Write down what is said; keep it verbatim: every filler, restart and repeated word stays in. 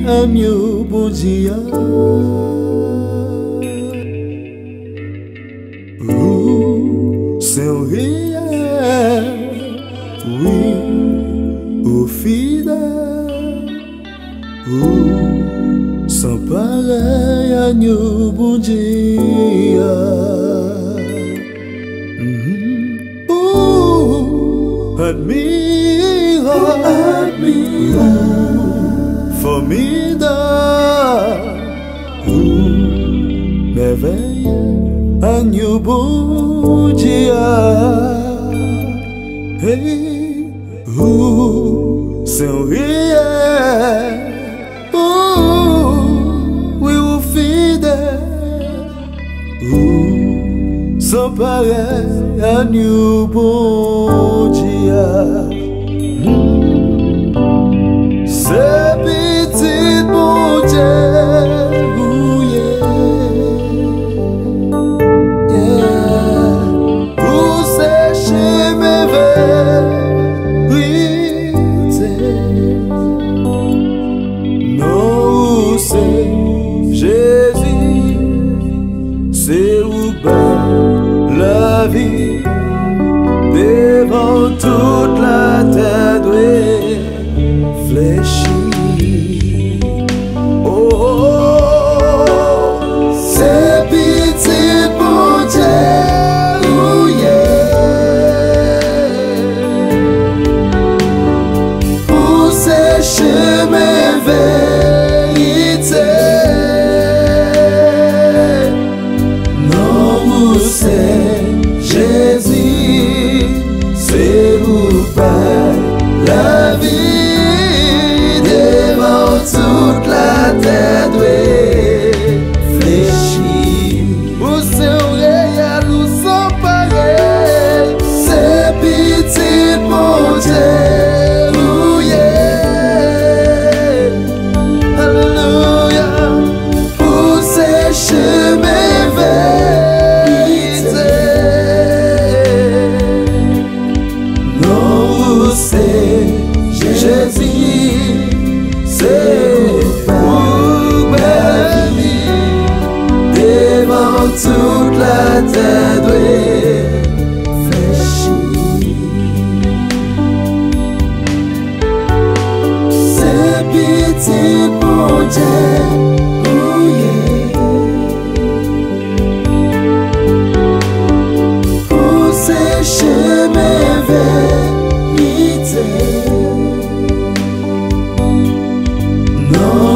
Agno Bondye a. Ou se yon reyèl, wi, ou fidèl. Ou san parèy, agno Bondye a. Mhm. Ou admirab, ou fòmidab, ou mèvèye, agno Bondye a. Hey, ou se yon reyèl, ou, wi, ou fidèl. Ou san parèy, agno Bondye a. Hmm. Se pitit Bondye ou ye. Yeah. Ou se chemen, verite. Non ou se Jezi, se ou bay lavi. Devan tout latè dwe flechi. Oh, se pitit Bondye ou ye. Ou se chemen, verite. Non ou se Jezi, se ou bay lavi. Devan tout latè dwe flechi. Ou se yon reyèl, ou san parèy. Se pitit Bondye ou ye. Alelouya. Ou se chemen, verite. Non ou se Jezi, se ou bay lavi. Devan tout latè dwe flechi. Se pitit Bondye ou ye. Ou se chemen, verite. Non